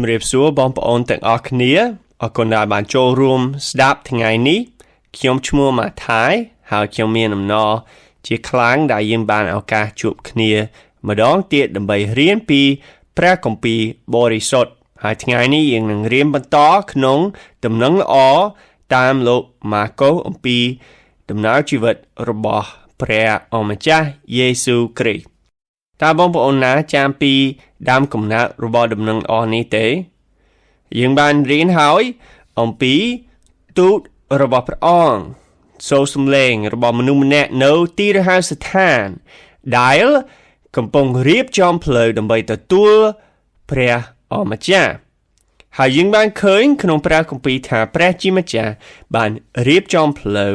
ជំរាបសួរបងប្អូនទាំងអស់គ្នាអរគុណដែលបានចូលរួមស្ដាប់ថ្ងៃនេះខ្ញុំឈ្មោះម៉ាថៃហើយខ្ញុំមានអំណរជាខ្លាំងដែលយើងបានឱកាសជួបគ្នាម្ដងទៀតដើម្បីរៀនពីព្រះគម្ពីរបរិសុទ្ធហើយថ្ងៃនេះយើងនឹងរៀនបន្តក្នុងដំណឹងល្អតាមលោកម៉ាកូអំពីដំណើរជីវិតរបស់ព្រះអម្ចាស់យេស៊ូវគ្រីស្ទតើបងប្អូនណាចាំពីដើមកំណើតរបស់ដំណឹងល្អនេះទេយើងបានរៀនហើយអំពីទូតរបស់ព្រះអង្គសូរសំឡេងរបស់មនុស្សម្នាក់នៅទីរហោស្ថានដែលកំពុងរៀបចំផ្លូវដើម្បីទទួលព្រះអម្ចាស់ហើយយើងបានឃើញក្នុងព្រះគម្ពីរថាព្រះជាម្ចាស់បានរៀបចំផ្លូវ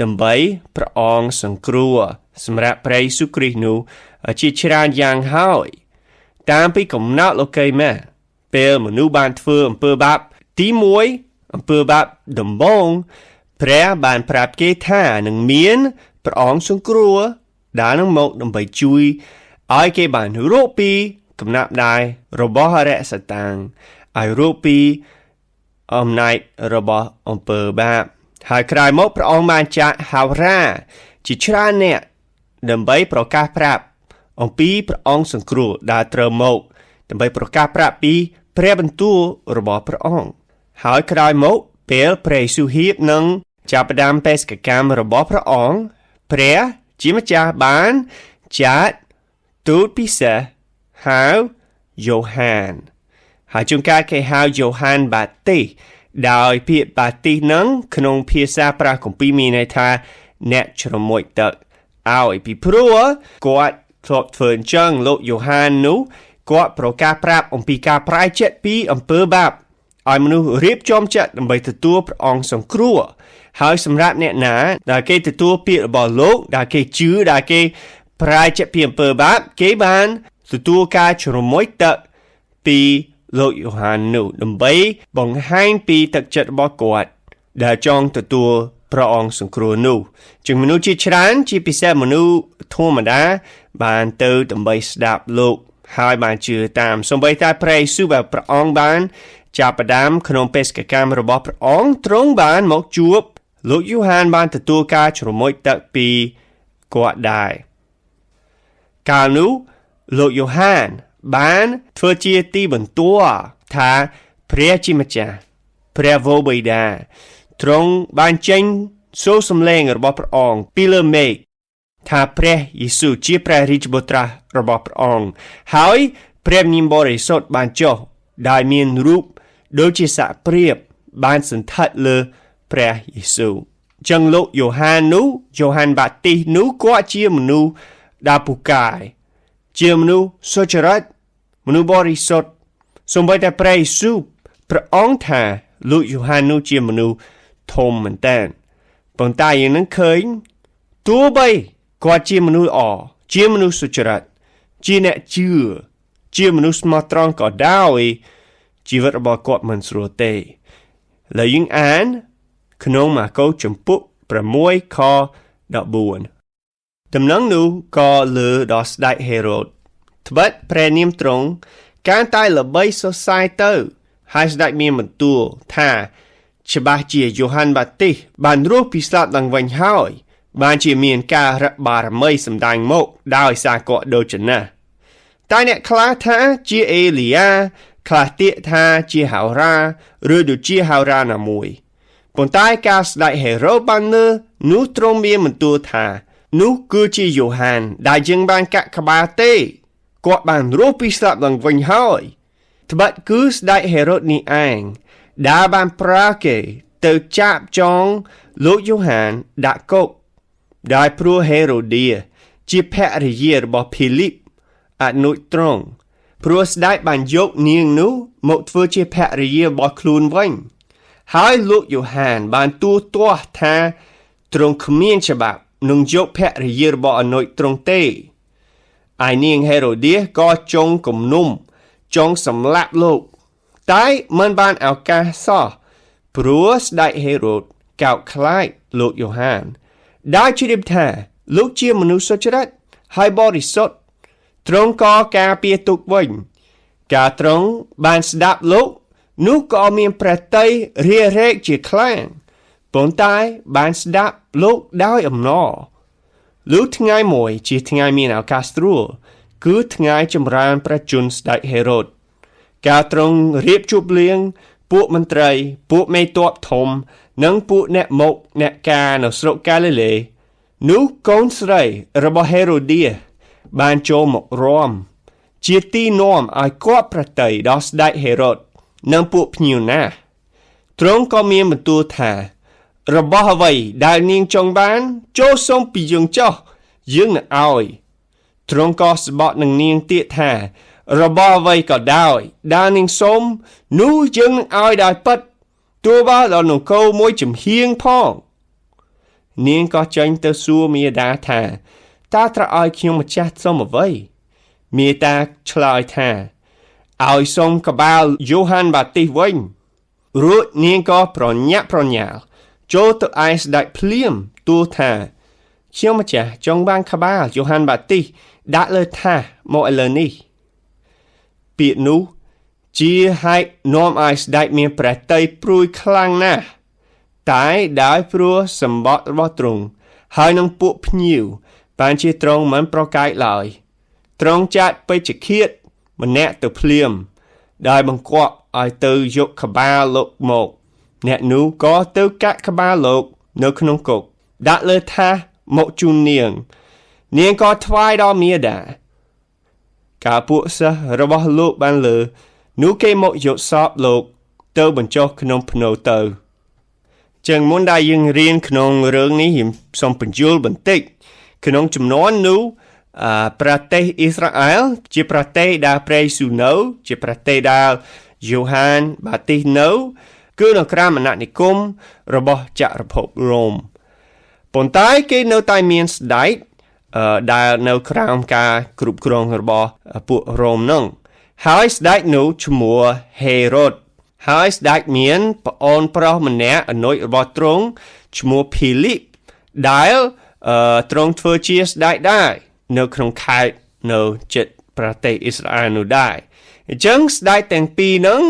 ដើម្បីព្រះអង្គសង្គ្រោះសម្រាប់ព្រះយេស៊ូវគ្រីស្ទនោះជាច្រើនយ៉ាងហើយតាមពីកំណត់លោកីម៉ាពេលមនុស្សបានធ្វើអំពើបាបទី1អំពើបាបដំបូងព្រះបានប្រាប់គេថានឹងមានព្រះអង្គសង្គ្រោះដែលនឹងមកដើម្បីជួយឲ្យគេបានរកពីកំណាប់ដៃរបស់អរិយសតាំងឲ្យរកពីអំណាចរបស់អំពើបាបហើយក្រោយមកព្រះអង្គបានចាក់ហោរាជាច្រើនអ្នកដើម្បីប្រកាសប្រាប់អំពីព្រះអង្គសង្គ្រោះដែលត្រូវមកដើម្បីប្រកាសប្រាប់ពីព្រះបន្ទូលរបស់ព្រះអង្គហើយក្រោយមកពេលព្រះយេស៊ូវហៀបនឹងចាប់ផ្ដើមបេសកកម្មរបស់ព្រះអង្គព្រះជាម្ចាស់បានចាត់ទូតពិសេសហៅយ៉ូហានហើយជួនកាលគេហៅយ៉ូហានបាទីសដោយពាក្យបាទីសនឹងក្នុងភាសាព្រះគម្ពីរមានន័យថាអ្នកជ្រមុជទឹកឲ្យពីព្រោះគាត់ធ្លាប់ធ្វើអញ្ចឹងលោកយ៉ូហាននោះគាត់ប្រកាសប្រាប់អំពីការប្រែចិត្តពីអំពើបាបឲ្យមនុស្សរៀបចំចិត្តដើម្បីទទួលព្រះអង្គសង្គ្រោះហើយសម្រាប់អ្នកណាដែលគេទទួលពាក្យរបស់លោកដែលគេជឿដែលគេប្រែចិត្តពីអំពើបាបគេបានទទួលការជ្រមុជទឹកពីលោកយ៉ូហាននោះដើម្បីបង្ហាញពីទឹកចិត្តរបស់គាត់ដែលចង់ទទួលព្រះអង្គសង្គ្រោះនោះជាងមនុស្សជាច្រើនជាពិសេសមនុស្សធម្មតាបានទៅដើម្បីស្ដាប់លោកហើយបានជឿតាមសូម្បីតែព្រះយេស៊ូវដែលព្រះអង្គបានចាប់ផ្ដើមក្នុងបេសកកម្មរបស់ព្រះអង្គទ្រង់បានមកជួបលោកយ៉ូហានបានទទួលការជ្រមុជទឹកពីគាត់ដែរកាលនោះលោកយ៉ូហានបានធ្វើជាទីបន្ទាល់ថាព្រះជាម្ចាស់ព្រះវរបិតាទ្រង់បានចេញសូរសំឡេងរបស់ព្រះអង្គពីលើមេឃថាព្រះយេស៊ូវជាព្រះរាជបុត្រារបស់ព្រះអង្គហើយព្រះវិញ្ញាណបរិសុទ្ធបានចុះដែលមានរូបដូចជាសាក់ព្រាបបានសន្ធិដ្ឋលើព្រះយេស៊ូវចឹងលោកយ៉ូហាននោះយ៉ូហានបាទីសនោះគាត់ជាមនុស្សដែលពូកែជាមនុស្សសុចរិតមនុស្សបរិសុទ្ធសូម្បីតែព្រះយេស៊ូវព្រះអង្គថាលោកយ៉ូហាននោះជាមនុស្សធំមែនតើប៉ុន្តែយើងនឹងឃើញទោះបីគាត់ជាមនុស្សល្អជាមនុស្សសុចរិតជាអ្នកជឿជាមនុស្សស្មោះត្រង់ក៏ដោយជីវិតរបស់គាត់មិនស្រួលទេឡើយយើងអានក្នុងម៉ាកូជំពូក6ខ14ដំណឹងនោះក៏លើដល់ស្ដេចហេរ៉ូតត្បិតព្រះនាមទ្រង់កាន់តែល្បីសរសៃទៅហើយស្ដេចមានបន្ទូលថាច្បាស់ជាយ៉ូហានបាទីសបានរស់ពីស្លាប់ឡើងវិញហើយបានជាមានការរបារមីសម្ដែងមកដោយសារគាត់ដូច្នេះតែអ្នកខ្លះថាជាអេលីយ៉ាខ្លះទៀតថាជាហោរាឬដូចជាហោរាណាមួយប៉ុន្តែការស្ដេចហេរ៉ូបានលើនោះទ្រង់មានបន្ទូលថានោះគឺជាយ៉ូហានដែលយើងបានកាក់ក្បាលទេគាត់បានរស់ពីស្លាប់ឡើងវិញហើយត្បិតគឺស្ដេចហេរ៉ូតនេះឯងដែលបានប្រើគេទៅចាប់ចងលោកយ៉ូហានដាក់គុកដោយព្រោះហេរ៉ូឌាជាភរិយារបស់ភីលីបអនុជទ្រង់ព្រោះស្ដេចបានយកនាងនោះមកធ្វើជាភរិយារបស់ខ្លួនវិញហើយលោកយ៉ូហានបានទូទាស់ថាទ្រង់គ្មានច្បាប់នឹងយកភរិយារបស់អនុជទ្រង់ទេឯនាងហេរ៉ូឌាក៏ចង់គំនុំចង់សម្លាប់លោកតែមិនបានឱកាសសោះព្រោះស្ដេចហេរ៉ូតកោតខ្លាចលោកយ៉ូហានដែលជ្រាបថាលោកជាមនុស្សសុចរិតហើយបរិសុទ្ធទ្រង់ក៏ការពារទុកវិញ កាលទ្រង់បានស្ដាប់លោកនោះក៏មានព្រះទ័យរារែកជាខ្លាំងប៉ុន្តែបានស្ដាប់លោកដោយអំណរលុះថ្ងៃមួយជាថ្ងៃមានឱកាសស្រួលគឺថ្ងៃចម្រើនព្រះជន្មស្ដេចហេរ៉ូតកាលទ្រង់រៀបជប់លៀងពួកមន្ត្រីពួកមេទ័ពធំនិងពួកអ្នកមកអ្នកការនៅស្រុកកាលីលេនោះកូនស្រីរបស់ហេរ៉ូឌៀបានចូលមករាំជាទីនាំឲ្យគាប់ប្រតិយដល់ស្ដេចហេរ៉ូតនិងពួកភ្ញៀវណាស់ទ្រង់ក៏មានបន្ទូលថារបស់អ្វីដែលនាងចង់បានចូលសុំពីយើងចុះយើងនឹងឲ្យទ្រង់ក៏ស្បត់នឹងនាងទៀតថារបស់អ្វីក៏ដោយដែលនាងសុំនោះយើងនឹងឲ្យដោយពិតទោះបើដល់នគរមួយចំហៀងផងនាងក៏ចេញទៅសួរមាតាថាតើត្រូវឲ្យខ្ញុំម្ចាស់សុំអ្វីមាតាឆ្លើយថាឲ្យសុំក្បាលយ៉ូហានបាទីសវិញរួចនាងក៏ប្រញាក់ប្រញាល់ចូលទៅឯស្ដេចភ្លាមទូលថាខ្ញុំម្ចាស់ចង់បានក្បាលយ៉ូហានបាទីសដាក់លើថាសមកឥឡូវនេះពាក្យនោះជាហេតុនាំឲ្យស្ដេចមានព្រះទ័យព្រួយខ្លាំងណាស់តែដោយព្រោះសម្បត្តិរបស់ទ្រង់ហើយនឹងពួកភ្ញៀវបានជាទ្រង់មិនប្រកែកឡើយទ្រង់ចាត់ពេជ្ឈឃាតម្នាក់ទៅភ្លាមដោយបង្គាប់ឲ្យទៅយកក្បាលលោកមកអ្នកនោះក៏ទៅកាក់ក្បាលលោកនៅក្នុងគុកដាក់លើថាសមកជូននាងនាងក៏ថ្វាយដល់មាតាកាលពួកសិស្សរបស់លោកបានលើនោះគេមកយកសពលោកទៅបញ្ចុះក្នុងភ្នូទៅចឹងមុនដែលយើងរៀនក្នុងរឿងនេះខ្ញុំសូមបញ្យល់បន្តិចក្នុងចំនួននោះប្រទេសអ៊ីស្រាអែលជាប្រទេសដែលព្រះយេស៊ូវនៅជាប្រទេសដែលយ៉ូហានបាទីសនៅគឺនៅក្រោមអាណានិគមរបស់ចក្រភពរ៉ូមប៉ុន្តែគេនៅតែមានស្ដេចដែលនៅក្រោមការគ្រប់គ្រងរបស់ពួករ៉ូមនោះហើយស្ដេចនោះឈ្មោះហេរ៉ូតហើយស្ដេចមានប្អូនប្រុសម្នាក់អនុជរបស់ទ្រង់ឈ្មោះភីលីបដែលទ្រង់ធ្វើជាស្ដេចដែរនៅក្នុងខេត្តនៅជិតប្រទេសអ៊ីស្រាអែលនោះដែរអញ្ចឹងស្ដេចទាំងពីរហ្នឹង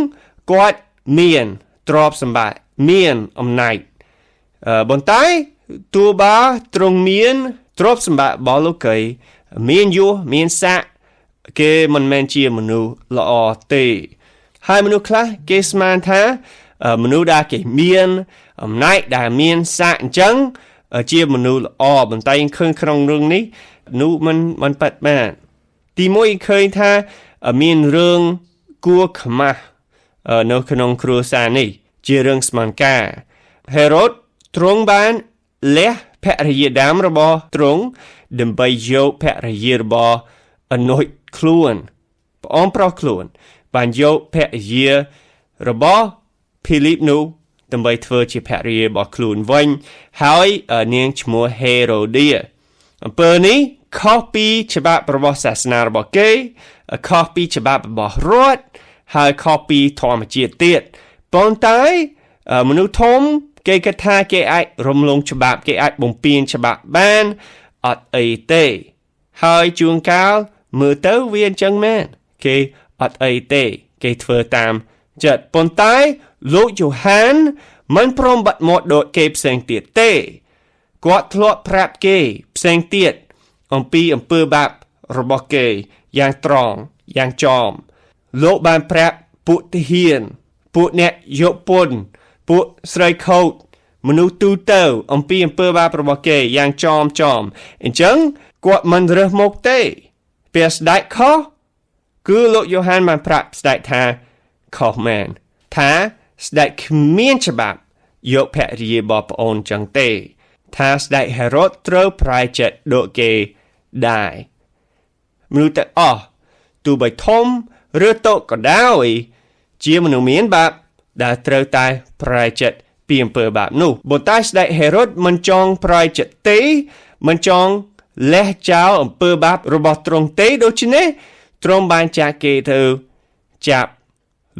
គាត់មានទ្រព្យសម្បត្តិមានអំណាចប៉ុន្តែទោះបើទ្រង់មានទ្រព្យសម្បត្តិរបស់លោកីមានយសមានស័ក្តិគេមិនមែនជាមនុស្សល្អទេហើយមនុស្សខ្លះគេស្មានថាមនុស្សដែលគេមានអំណាចដែលមានស័ក្តិអញ្ចឹងជាមនុស្សល្អប៉ុន្តែឃើញក្នុងរឿងនេះនោះមិនប៉ិតបានទីមួយឃើញថាមានរឿងគួរខ្មាស់នៅក្នុងគ្រួសារនេះជារឿងស្មានការហេរ៉ូតទ្រង់បានលះភរិយាដើមរបស់ទ្រង់ដើម្បីយកភរិយារបស់អនុជខ្លួនប្អូនប្រុសខ្លួនបានយកភរិយារបស់ភីលីបនោះដើម្បីធ្វើជាភរិយារបស់ខ្លួនវិញហើយនាងឈ្មោះហេរ៉ូឌៀអំពើនេះខុសពីច្បាប់របស់សាសនារបស់គេខុសពីច្បាប់របស់រដ្ឋហើយខុសពីធម្មជាតិទៀតប៉ុន្តែមនុស្សធំគេគិតថាគេអាចរំលងច្បាប់គេអាចបំពានច្បាប់បានអត់អីទេហើយជួនកាលមើលទៅវាអញ្ចឹងមែនគេអត់អីទេគេធ្វើតាមចិត្តប៉ុន្តែលោកយ៉ូហានមិនព្រមបាត់មាត់ដូចគេផ្សេងទៀតទេគាត់ធ្លាប់ប្រាប់គេផ្សេងទៀតអំពីអំពើបាបរបស់គេយ៉ាងត្រង់យ៉ាងចំលោកបានប្រាប់ពួកទាហានពួកអ្នកយកពន្ធពួកស្រីខូចមនុស្សទូទៅអំពីអំពើបាបរបស់គេយ៉ាងចំចំអញ្ចឹងគាត់មិនរើសមកទេពេលស្ដេចខុសគឺលោកយ៉ូហានបានប្រាប់ស្ដេចថាខុសមែនថាស្ដេចគ្មានច្បាប់យកភរិយារបស់ប្អូនចឹងទេថាស្ដេចហេរ៉ូតត្រូវប្រែចិត្តដូចគេដែរមនុស្សទាំងអស់ទោះបីធំឬតូចក៏ដោយជាមនុស្សមានបាបដែលត្រូវតែប្រែចិត្តពីអំពើបាបនោះប៉ុន្តែស្ដេចហេរ៉ូតមិនចង់ប្រែចិត្តទេមិនចង់លះចោលអំពើបាបរបស់ទ្រង់ទេដូច្នេះទ្រង់បានចាក់គេទៅចាប់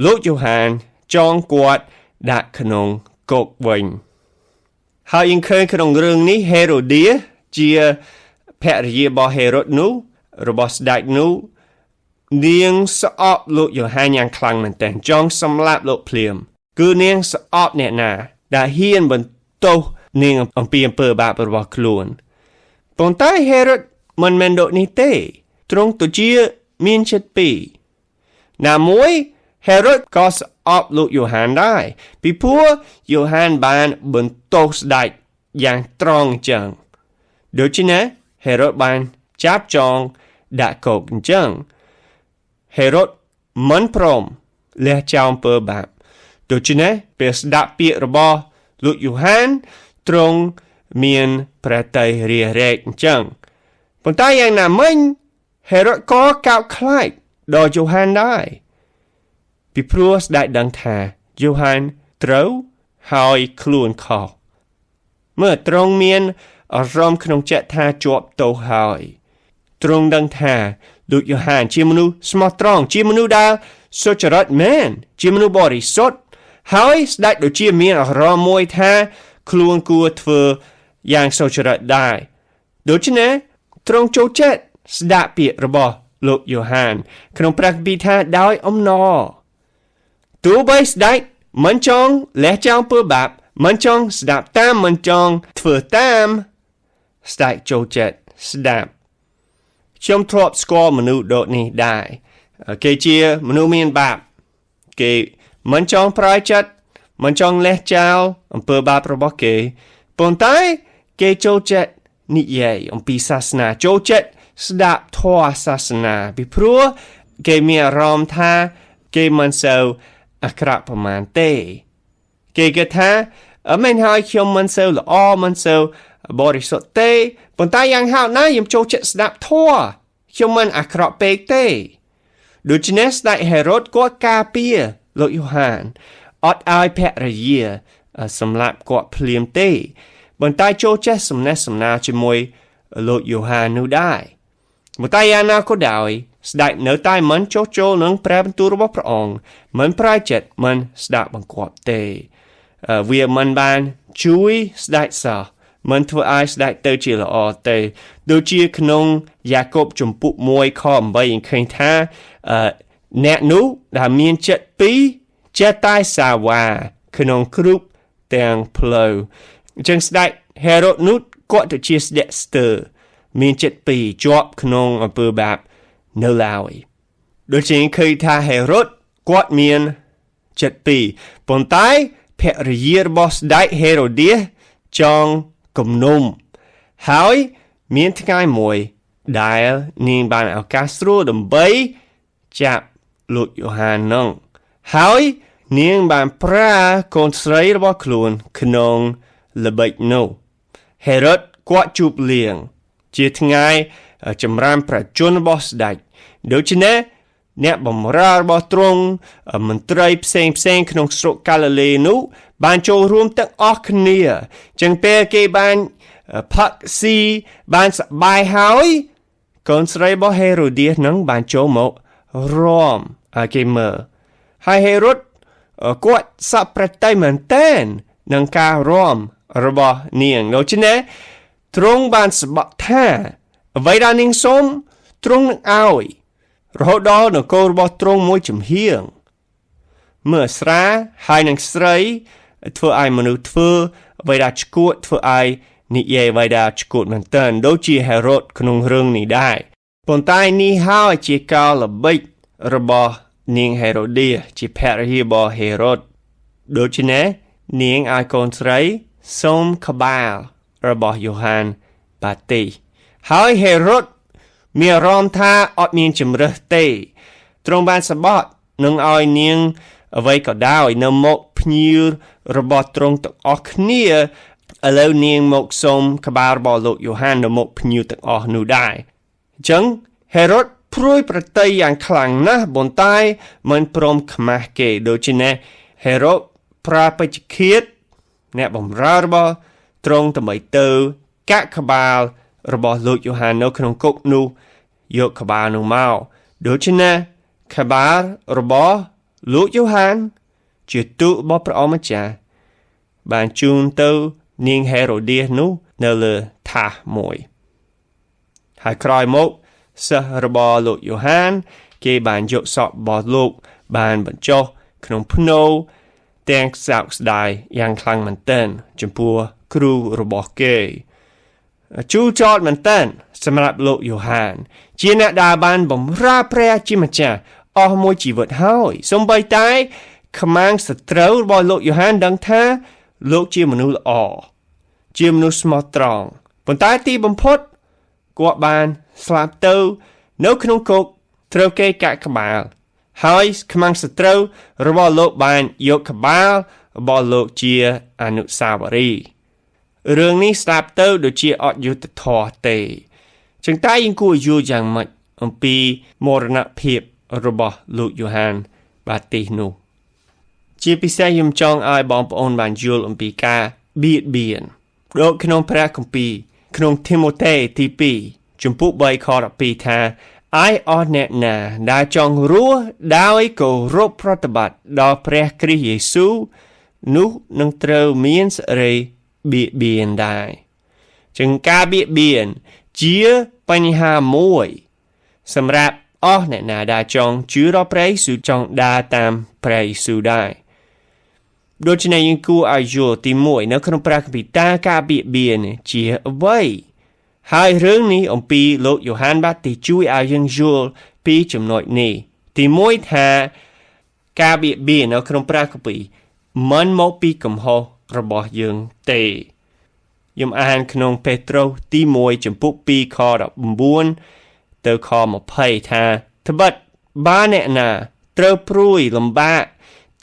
លោកយ៉ូហានចងគាត់ដាក់ក្នុងគុកវិញហើយយើងឃើញក្នុងរឿងនេះហេរ៉ូឌៀជាភរិយារបស់ហេរ៉ូតនោះរបស់ស្ដេចនោះ នាងស្អប់លោកយ៉ូហានយ៉ាងខ្លាំងមែនទែនចង់សម្លាប់លោកភ្លាមគឺនាងស្អប់អ្នកណាដែលហ៊ានបន្ទោសនាងអំពីអំពើបាបរបស់ខ្លួនប៉ុន្តែហេរ៉ុតមិនមែនដូចនេះទេទ្រង់ទៅជាមានចិត្តពីរណាមួយហេរ៉ុតក៏ស្អប់លោកយ៉ូហានដែរពីព្រោះយ៉ូហានបានបន្ទោសស្ដេចយ៉ាងត្រង់ចឹងដូច្នេះហេរ៉ុតបានចាប់ចងដាក់គុកអញ្ចឹងហេរ៉ុតមិនព្រមលះចោលអំពើបាបដូច្នេះពេលស្ដាប់ពាក្យរបស់លោកយ៉ូហានទ្រង់មានព្រះទ័យរារែកអញ្ចឹងប៉ុន្តែយ៉ាងណាមិញហេរ៉ុតក៏កោតខ្លាចដល់យ៉ូហានដែរពីព្រោះស្ដេចដឹងថាយ៉ូហានត្រូវហើយខ្លួនខុសមើលទ្រង់មានអារម្មណ៍ក្នុងចិត្តថាជាប់ទោសហើយទ្រង់ដឹងថាលោកយ៉ូហានជាមនុស្សស្មោះត្រង់ជាមនុស្សដែលសុចរិតមែនជាមនុស្សបរិសុទ្ធហើយស្ដេចដូចជាមានអារម្មណ៍មួយថាខ្លួនគួរធ្វើយ៉ាងសុចរិតដែរដូច្នេះទ្រង់ចូលចិត្តស្ដាប់ពាក្យរបស់លោកយ៉ូហានក្នុងព្រះគម្ពីរថាដោយអំណរទោះបីស្ដេចមិនចង់លះចោលអំពើបាបមិនចង់ស្ដាប់តាមមិនចង់ធ្វើតាមស្ដេចចូលចិត្តស្ដាប់ខ្ញុំធ្លាប់ស្គាល់មនុស្សដូចនេះដែរគេជាមនុស្សមានបាបគេមិនចង់ប្រែចិត្តមិនចង់លះចោលអំពើបាបរបស់គេប៉ុន្តែគេចូលចិត្តនិយាយអំពីសាសនាចូលចិត្តស្ដាប់ធម៌សាសនាពីព្រោះគេមានអារម្មណ៍ថាគេមិនសូវអាក្រក់ប្រមាណទេគេគិតថាមិនហើយខ្ញុំមិនសូវល្អមិនសូវបរិសុទ្ធទេប៉ុន្តែយ៉ាងហោចណាស់ខ្ញុំចូលចិត្តស្ដាប់ធម៌ខ្ញុំមិនអាក្រក់ពេកទេដូច្នេះស្ដេចហេរ៉ុតគាត់ការពារលោកយ៉ូហានអត់ឲ្យភរិយាសម្លាប់គាត់ភ្លាមទេប៉ុន្តែចូលចេះសំណេះសំណាលជាមួយលោកយ៉ូហាននោះដែរប៉ុន្តែយ៉ាងណាក៏ដោយស្ដេចនៅតែមិនចុះចូលនឹងព្រះបន្ទូលរបស់ព្រះអង្គមិនប្រែចិត្តមិនស្ដាប់បង្គាប់ទេវាមិនបានជួយស្ដេចសោះមិនធ្វើឲ្យស្ដេចទៅជាល្អទេដូចជាក្នុងយ៉ាកុបជំពូក1ខ8ឃើញថាអ្នកនោះដែលមានចិត្តពីរចេះតែសាវ៉ាក្នុងគ្រប់ទាំងផ្លូវអញ្ចឹងស្ដេចហេរ៉ូតនោះគាត់ទៅជាស្ដេចស្ទើរមានចិត្តពីរជាប់ក្នុងអំពើបាបនៅឡើយដូចជាឃើញថាហេរ៉ូតគាត់មានចិត្តពីរប៉ុន្តែភរិយារបស់ស្ដេចហេរ៉ូឌៀសចង់គំនុំហើយមានថ្ងៃមួយដែលនាងបានឱកាសស្រួលដើម្បីចាប់លោកយ៉ូហាននោះហើយនាងបានប្រើកូនស្រីរបស់ខ្លួនក្នុងល្បិចនោះហេរ៉ុតគាត់ជួបលៀងជាថ្ងៃចម្រាមប្រជជនរបស់ស្ដេចដូច្នេះអ្នកបម្រើរបស់ទ្រង់មន្ត្រីផ្សេងផ្សេងក្នុងស្រុកកាលីលេនោះបានចូលរួមទាំងអស់គ្នាចឹងពេលគេបានផឹកស៊ីបានសប្បាយហើយកូនស្រីរបស់ហេរ៉ូឌៀសនឹងបានចូលមករំឲ្យគេមើលហើយហេរ៉ុតគាត់សប្ព្រះទ័យមែនទែននឹងការរំរបស់នាងដូច្នេះទ្រង់បានស្បក់ថាអ្វីដែលនាងសុំទ្រង់នឹងឲ្យរហូតដល់នគររបស់ទ្រង់មួយចំហៀងមើលស្រាហើយនឹងស្រីធ្វើឲ្យមនុស្សធ្វើអ្វីដែលឆ្កួតធ្វើឲ្យនិយាយអ្វីដែលឆ្កួតមែនទែនដូចជាហេរ៉ុតក្នុងរឿងនេះដែរប៉ុន្តែនេះហើយជាការល្បិចរបស់នាងហេរ៉ូឌៀជាភរិយារបស់ហេរ៉ុតដូច្នេះនាងឲ្យកូនស្រីសុំក្បាលរបស់យ៉ូហានបាទីហើយហេរ៉ុតមានអារម្មណ៍ថាអត់មានជំរើសទេទ្រង់បានសបត់នឹងឲ្យនាងអ្វីក៏ដោយនៅមុខភ្ញៀវរបស់ទ្រង់ទាំងអស់គ្នាឥឡូវនាងមកសុំក្បាលរបស់លោកយ៉ូហាននៅមុខភ្ញៀវទាំងអស់នោះដែរអញ្ចឹងហេរ៉ុតព្រួយប្រតិយយ៉ាងខ្លាំងណាស់ប៉ុន្តែមិនព្រមខ្មាស់គេដូច្នេះហេរ៉ុតប្រើបច្ចឃាតអ្នកបម្រើរបស់ទ្រង់ដើម្បីទៅកាក់ក្បាលរបស់លោកយ៉ូហាននៅក្នុងគុកនោះយកក្បាលនោះមកដូច្នេះក្បាលរបស់លោកយ៉ូហានជាទូតរបស់ព្រះអង្គម្ចាស់បានជូនទៅនាងហេរ៉ូឌៀសនោះនៅលើថាសមួយហើយក្រោយមកសិស្សរបស់លោកយ៉ូហាន គេបានយកសពរបស់លោកបានបញ្ចុះក្នុងភ្នូទាំងសោកស្ដាយយ៉ាងខ្លាំងមែនទែនចំពោះគ្រូរបស់គេជូរចត់មែនទែនសម្រាប់លោកយ៉ូហានជាអ្នកដែលបានបម្រើព្រះជាម្ចាស់អស់មួយជីវិតហើយសូម្បីតែខ្មាំងសត្រូវរបស់លោកយ៉ូហានដឹងថាលោកជាមនុស្សល្អជាមនុស្សស្មោះត្រង់ប៉ុន្តែទីបំផុតគាត់បានស្លាប់ទៅនៅក្នុងគុកត្រូវគេកាក់ក្បាលហើយខ្មាំងសត្រូវរបស់លោកបានយកក្បាលរបស់លោកជាអនុស្សាវរីយ៍រឿងនេះស្ដាប់ទៅដូចជាអត់យុត្តិធម៌ទេចឹងតែយើងគួរយល់យ៉ាងម៉េចអំពីមរណភាពរបស់លោកយ៉ូហានបាទីសនោះជាពិសេសខ្ញុំចង់ឲ្យបងប្អូនបានយល់អំពីការបៀតបៀនដូចក្នុងព្រះគម្ពីរក្នុងធីម៉ូថេទី2ជំពូក3ខ12ថាឯអស់អ្នកណាដែលចង់រស់ដោយគោរពប្រតិបត្តិដល់ព្រះគ្រីស្ទយេស៊ូវនោះនឹងត្រូវមានសេរីបៀតបៀនដែរចឹងការបៀតបៀនជាបញ្ហាមួយសម្រាប់អស់អ្នកណាដែលចង់ជឿដល់ព្រះយេស៊ូវចង់ដើរតាមព្រះយេស៊ូវដែរដូច្នេះយើងគួរឲ្យយល់ទី1នៅក្នុងព្រះគម្ពីរតើការបៀតបៀនជាអ្វីហើយរឿងនេះអំពីលោកយ៉ូហានបាទីសជួយឲ្យយើងយល់ពីចំណុចនេះទី1ថាការបៀតបៀននៅក្នុងព្រះគម្ពីរមិនមកពីកំហុសរបស់យើងទេខ្ញុំអានក្នុងពេត្រុសទី1ចំពុក2ខ19ទៅខ20ថាត្បិតបើអ្នកណាត្រូវព្រួយលំបាក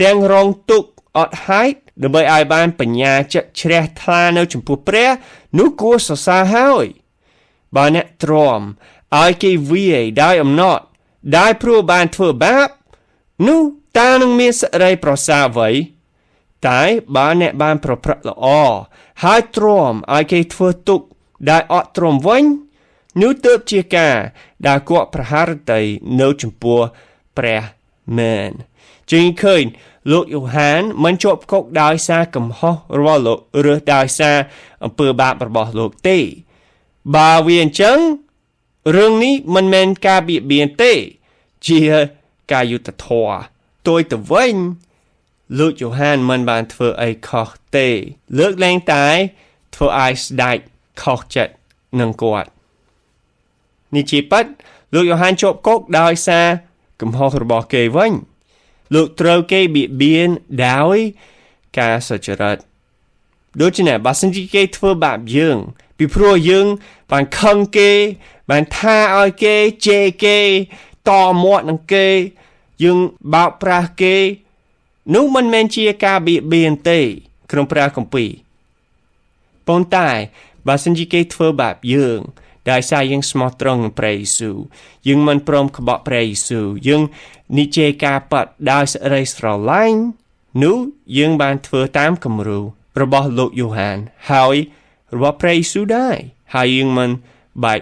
ទាំងរងទុក្ខអត់ហេតុដើម្បីឲ្យបានបញ្ញាចិត្តជ្រះថ្លានៅចំពោះព្រះនោះគួរសរសើរហើយបើអ្នកទ្រាំឲ្យគេវាយដោយអំណត់ដែលព្រោះបានធ្វើបាបនោះតើនឹងមានសេរីប្រសើរអ្វីតែបើអ្នកបានប្រព្រឹត្តល្អហើយទ្រាំឲ្យគេធ្វើទុក្ខដែលអត់ទ្រាំវិញនោះទើបជាការដែលគាត់ប្រហារតីនៅចំពោះព្រះមែនជាងឃើញលោកយ៉ូហានមិនជាប់គុកដោយសារកំហុសរបស់លោកឬដោយសារអំពើបាបរបស់លោកទេបើវាអញ្ចឹងរឿងនេះមិនមែនការបៀតបៀនទេជាការយុត្តិធម៌ទោយទៅវិញលោកយ៉ូហានមិនបានធ្វើអីខុសទេលើកលែងតែធ្វើឲ្យស្ដេចខុសចិត្តនឹងគាត់នេះជាពិតលោកយ៉ូហានជាប់គុកដោយសារកំហុសរបស់គេវិញលោកត្រូវគេបៀតបៀនដោយការសុចរិតដូច្នេះបើសិនជាគេធ្វើបាបយើងពីព្រោះយើងបានខឹងគេបានថាឲ្យគេជេរគេតមាត់នឹងគេយើងបោកប្រាស់គេនោះមិនមែនជាការបៀតបៀនទេក្នុងព្រះគម្ពីរប៉ុន្តែបើសិនជាគេធ្វើបាបយើងដោយសារយើងស្មោះត្រង់នឹងព្រះយេស៊ូវយើងមិនព្រមក្បត់ព្រះយេស៊ូវយើងនិយាយការពិតដោយសេរីស្រឡាញ់នោះយើងបានធ្វើតាមគំរូរបស់លោកយ៉ូហានហើយរបស់ព្រះយេស៊ូវដែរហើយយើងមិនបែក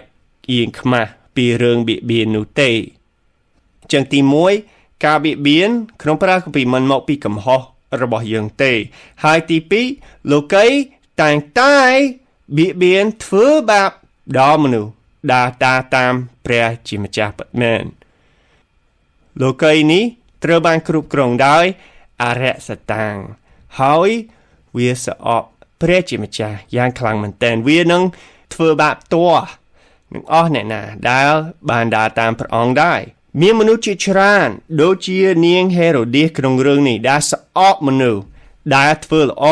អៀងខ្មាស់ពីរឿងបៀតបៀននោះទេចឹងទី1ការបៀតបៀនក្នុងព្រះគម្ពីរមិនមកពីកំហុសរបស់យើងទេហើយទី2លោកីតែងតែបៀតបៀនធ្វើបាបដល់មនុស្សដើរតាតាមព្រះជាម្ចាស់ពិតមែនលោកីនេះត្រូវបានគ្រប់គ្រងដោយអរិយសតាំងហើយវាស្អប់ព្រះជាម្ចាស់យ៉ាងខ្លាំងមែនទែនវានឹងធ្វើបាបតួនឹងអស់អ្នកណាដែលបានដើរតាមព្រះអង្គដែរមានមនុស្សជាច្រើនដូចជានាងហេរ៉ូឌីសក្នុងរឿងនេះដែលស្អប់មនុស្សដែលធ្វើល្អ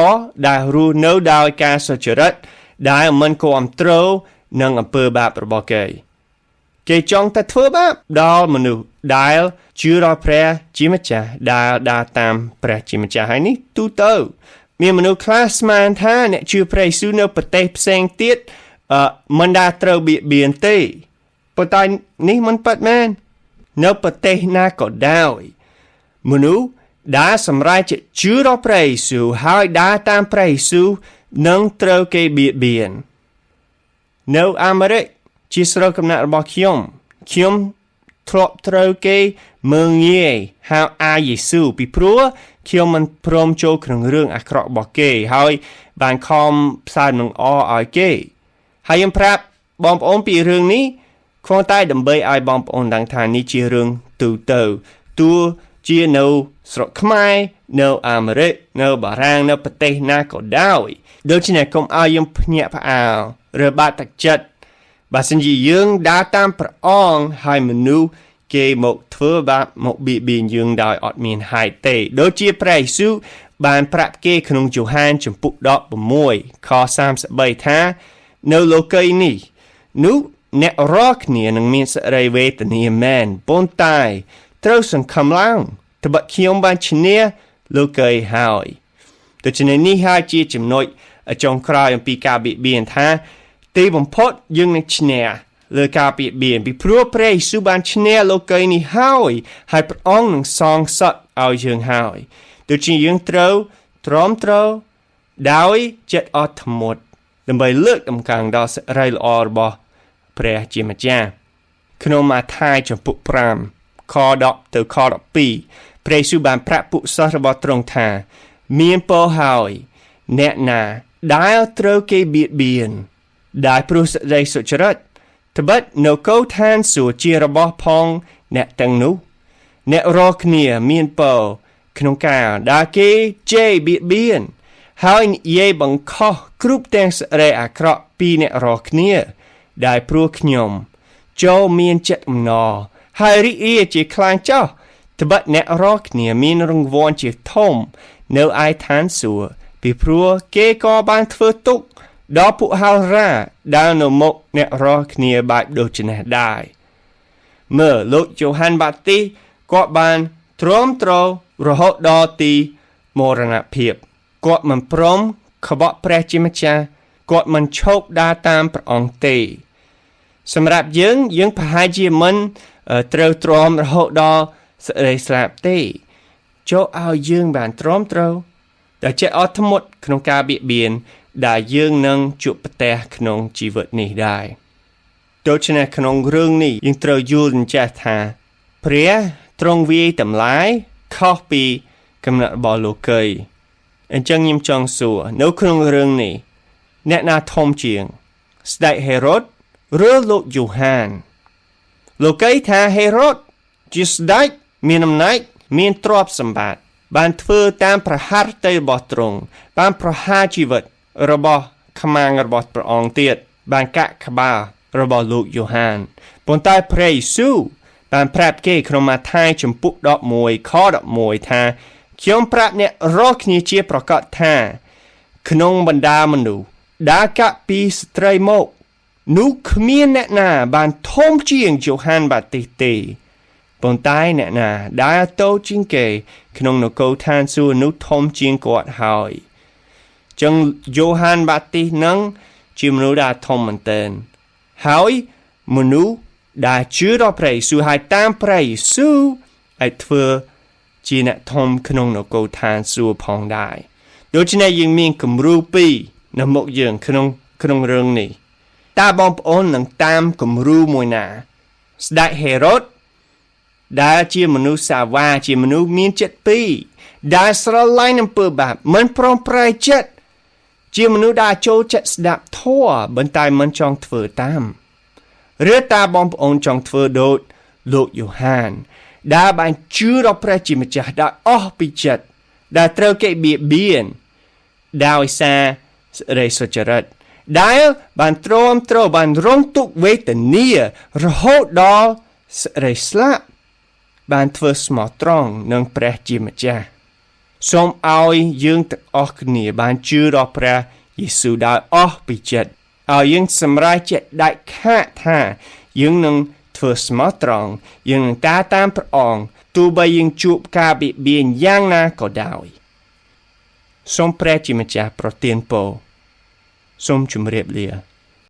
ដែលរស់នៅដោយការសុចរិតដែលមិនគាំទ្រនឹងអំពើបាបរបស់គេគេចង់តែធ្វើបាបដល់មនុស្សដែលជឿដល់ព្រះជាម្ចាស់ដែលដើរតាមព្រះជាម្ចាស់ហើយនេះទូទៅមានមនុស្សខ្លះស្មានថាអ្នកជឿព្រះយេស៊ូវនៅប្រទេសផ្សេងទៀតមិនដែលត្រូវបៀតបៀនទេប៉ុន្តែនេះមិនពិតមែននៅប្រទេសណាក៏ដោយមនុស្សដែលសម្រេចជឿដល់ព្រះយេស៊ូវហើយដើរតាមព្រះយេស៊ូវនឹងត្រូវគេបៀតបៀននៅអាមេរិកជាស្រុកកំណើតរបស់ខ្ញុំខ្ញុំធ្លាប់ត្រូវគេមើងងាយហៅអាយេស៊ូពីព្រោះខ្ញុំមិនព្រមចូលក្នុងរឿងអាក្រក់របស់គេហើយបានខំផ្សាយនឹងអឲ្យគេហើយខ្ញុំប្រាប់បងប្អូនពីរឿងនេះគ្រាន់តែដើម្បីឲ្យបងប្អូនដឹងថានេះជារឿងទូ ទូទៅទោះជានៅស្រុកខ្មែរនៅអាមេរិកនៅបារាំងនៅប្រទេសណាក៏ដោយដូច្នេះកុំឲ្យយើងភ្ញាក់ផ្អើលឬបាក់ទឹកចិត្តបើសិនជាយើងដើរតាមព្រះអង្គហើយមនុស្សគេមកធ្វើបាបមកបៀតបៀនយើងដោយអត់មានហេតុទេដូចជាព្រះយេស៊ូវបានប្រាប់គេក្នុងយ៉ូហានជំពូក16ខ33ថានៅលោកីយ៍នេះនោះអ្នករាល់គ្នានឹងមានសេរីវេទនាមែនប៉ុន្តែត្រូវសង្ឃឹមឡើងត្បិតខ្ញុំបានឈ្នះលោកីយ៍ហើយដូច្នេះនេះហើយជាចំណុចចុងក្រោយអំពីការបៀតបៀនថាទីបំផុតយើងនឹងឈ្នះលើការបៀតបៀនពីព្រោះព្រះយេស៊ូវបានឈ្នះលោកីយ៍នេះហើយហើយព្រះអង្គនឹងសងសឹកឲ្យយើងហើយដូច្នេះយើងត្រូវទ្រាំទ្រដោយចិត្តអត់ធ្មត់ដើម្បីលើកតម្កើងដល់សិរីល្អរបស់ព្រះជាម្ចាស់ក្នុងម៉ាថាយជំពូក5ខ10ទៅខ12ព្រះយេស៊ូវបានប្រាប់ពួកសិស្សរបស់ទ្រង់ថាមានពរហើយអ្នកណាដែលត្រូវគេបៀតបៀនដែលព្រោះសេចក្តីសុចរិតត្បិតនគរឋានសួគ៌ជារបស់ផងអ្នកទាំងនោះអ្នករាល់គ្នាមានពរក្នុងការដែលគេជេរបៀតបៀនហើយនិយាយបង្ខុសគ្រប់ទាំងសេចក្តីអាក្រក់ពីអ្នករាល់គ្នាដែលព្រោះខ្ញុំចូលមានចិត្តអំណរហើយរីករាយជាខ្លាំងចោះត្បិតអ្នករាល់គ្នាមានរង្វាន់ជាធំនៅឯឋានសួគ៌ពីព្រោះគេក៏បានធ្វើទុក្ខដល់ពួកហោរាដែលនៅមុខអ្នករាល់គ្នាបែបដូច្នេះដែរមើលលោកយ៉ូហានបាទីសគាត់បានទ្រាំទ្ររហូតដល់ទីមរណភាពគាត់មិនព្រមក្បត់ព្រះជាម្ចាស់គាត់មិនឈប់ដើរតាមព្រះអង្គទេសម្រាប់យើងយើងប្រហែលជាមិនត្រូវទ្រាំរហូតដល់សេចក្តីស្លាប់ទេចូលឲ្យយើងបានទ្រាំទ្រដែលចេះអត់ធ្មត់ក្នុងការបៀតបៀនដែលយើងនឹងជួបប្រទះក្នុងជីវិតនេះដែរដូច្នេះក្នុងរឿងនេះយើងត្រូវយល់ចេះថាព្រះទ្រង់វាយតម្លៃខុសពីកំណត់របស់លោកីយ៍អញ្ចឹងខ្ញុំចង់សួរនៅក្នុងរឿងនេះអ្នកណាធំជាងស្ដេចហេរ៉ូតឬលោកយ៉ូហានលោកីយ៍ថាហេរ៉ូតជាស្ដេចមានអំណាចមានទ្រព្យសម្បត្តិបានធ្វើតាមប្រហារតីរបស់ទ្រង់បានប្រហារជីវិតរបស់ខ្មាំងរបស់ព្រះអង្គទៀតបានកាក់ក្បាលរបស់លោកយ៉ូហានប៉ុន្តែព្រះយេស៊ូវបានប្រាប់គេក្នុងម៉ាថាយជំពូក11ខ11ថាខ្ញុំប្រាប់អ្នករាល់គ្នាជាប្រកាសថាក្នុងបណ្ដាមនុស្សដែលកាក់ពីស្ត្រីមកនោះគ្មានអ្នកណាបានធំជាងយ៉ូហានបាទីសទេប៉ុន្តែអ្នកណាដែលតូចជាងគេក្នុងនគរឋានសួគ៌នោះធំជាងគាត់ហើយចឹងយ៉ូហានបាទីសនឹងជាមនុស្សដែលធំមែនទែនហើយមនុស្សដែលជឿដល់ព្រះយេស៊ូវហើយតាមព្រះយេស៊ូវឲ្យធ្វើជាអ្នកធំក្នុងនគរឋានសួគ៌ផងដែរដូច្នេះយើងមានគំរូពីរនៅមុខយើងក្នុងរឿងនេះតើបងប្អូននឹងតាមគំរូមួយណាស្ដេចហេរ៉ូតដែលជាមនុស្សសាវ៉ាជាមនុស្សមានចិត្តពីរដែលស្រឡាញ់អំពើបាបមិនព្រមប្រែចិត្តជាមនុស្សដែលចូលចិត្តស្ដាប់ធម៌ប៉ុន្តែមិនចង់ធ្វើតាមឬតើបងប្អូនចង់ធ្វើដូចលោកយ៉ូហានដែលបានជឿដល់ព្រះជាម្ចាស់ដោយអស់ពីចិត្តដែលត្រូវគេបៀតបៀនដោយសារសេចក្តីសុចរិតដែលបានទ្រាំទ្របានរងទុក្ខវេទនារហូតដល់សេចក្តីស្លាប់បានធ្វើស្មោះត្រង់នឹងព្រះជាម្ចាស់សូមឲ្យយើងទាំងអស់គ្នាបានជឿដល់ព្រះយេស៊ូវដោយអស់ពីចិត្តឲ្យយើងសម្រេចចិត្តដាច់ខាតថាយើងនឹងធ្វើស្មោះត្រង់យើងនឹងដើរតាមព្រះអង្គទោះបីយើងជួបការបៀតបៀនយ៉ាងណាក៏ដោយសូមព្រះជាម្ចាស់ប្រទានពរសូមជម្រាបលា